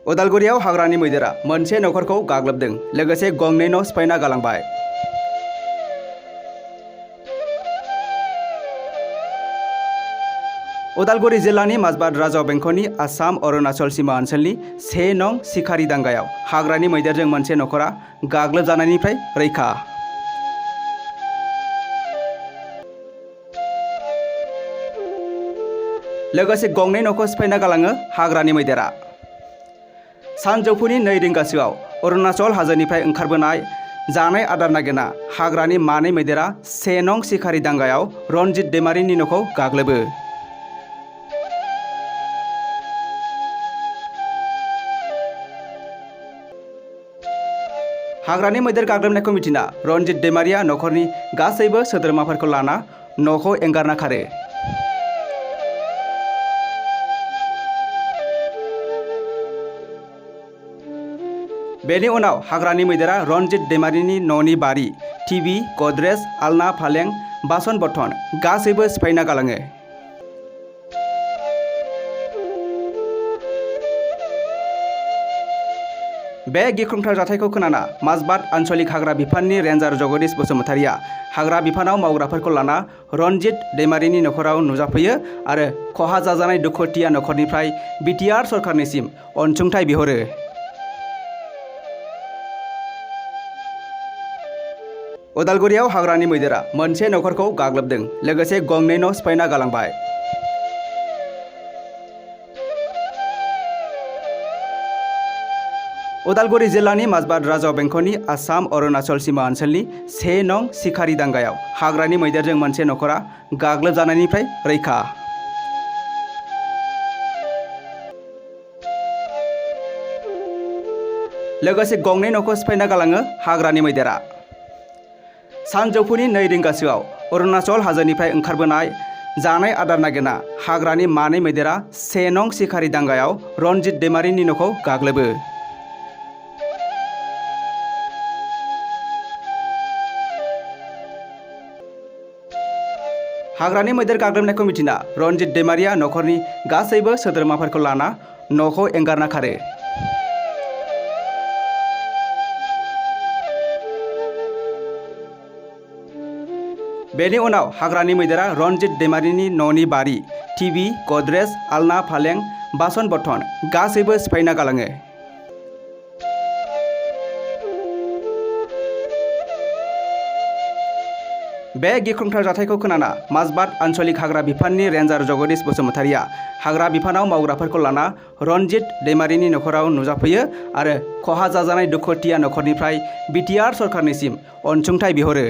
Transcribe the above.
उदालगुरियाव हाग्रानि मैदेरा मोनसे नखरखौ गाग्लोबदों लोगोसे गंनै न' सिफायना गालांबाय। उदालगुरि जिल्लानि माजबाद राजाव बेंखननि आसाम अरुणाचल सीमा ओनसोलनि 1 नं सिखारि दांगायाव हाग्रानि मैदेरजों मोनसे नखरा गाग्लोबजानायनिफ्राय रैखा। लोगोसे गंनै न'खौ सिफायना गालाङो हाग्रानि मैदेरा। सानजौफुनि 2 रिंगासोआव अरुणाचल हाजोनिफ्राय ओंखारबोनाय जानाय आदार नागिरना हाग्रानि मानै मैदेरा 1 नं सिखारि दांगायाव रनजित दैमारिनि न'खौ गाग्लोबो। हाग्रानि मैदेर गाग्लोबनायखौ मिथिना रनजित दैमारिया नखरनि गासैबो सोद्रोमाफोरखौ लाना न'खौ एंगारना खारो। बेनि उनाव हाग्रानि मैदेरा रनजित दैमारिनि न'नि बारि, टिभि, गद्रेज, आलना, फालें, बासन बर्तन गासैबो सिफायना गालाङो। बे गिख्रंथाव जाथायखौ खोनाना माजबाद आन्चलिक हाग्रा बिफाननि रेन्जार जगदीश बसुमतारिया हाग्रा बिफानाव मावग्राफोरखौ लाना रनजित दैमारिनि नखराव नुजाफैयो आरो खहा जाजानाय दुखुथिया नखरनिफ्राय बिटिआर सरकारनिसिम अनसुंथाइ बिहरो। उदालगुरियाव हाग्रानि मैदेरा मोनसे नखरखौ गाग्लोबदों लोगोसे गंनै न' सिफायना गालांबाय। उदालगुरि जिल्लानि माजबाद राजाव बेंखननि आसाम अरुणाचल सीमा ओनसोलनि 1 नं सिखारि दांगायाव हाग्रानि मैदेरजों मोनसे नखरा गाग्लोबजानायनिफ्राय रैखा। लोगोसे गंनै न'खौ सिफायना गालाङो हाग्रानि मैदेरा। सानजौफुनि 2 रिंगासोआव अरुणाचल हाजोनिफ्राय ओंखारबोनाय जानाय आदार नागिरना हाग्रानि मानै मैदेरा 1 नं सिखारि दांगायाव रनजित दैमारिनि न'खौ गाग्लोबो। हाग्रानि मैदेर गाग्लोबनायखौ मिथिना रनजित दैमारिया नखरनि गासैबो सोद्रोमाफोरखौ लाना न'खौ एंगारना खारो। बेनि उनाव हाग्रानि मैदेरा रनजित दैमारिनि न'नि बारि, टिभि, गद्रेज, आलना, फालें, बासन बर्तन गासैबो सिफायना गालाङो। बे गिख्रंथाव जाथायखौ खोनाना माजबाद आन्चलिक हाग्रा बिफाननि रेन्जार जगदीश बसुमतारिया हाग्रा बिफानाव मावग्राफोरखौ लाना रनजित दैमारिनि नखराव नुजाफैयो आरो खहा जाजानाय दुखुथिया नखरनिफ्राय बिटिआर सरकारनिसिम अनसुंथाइ बिहरो।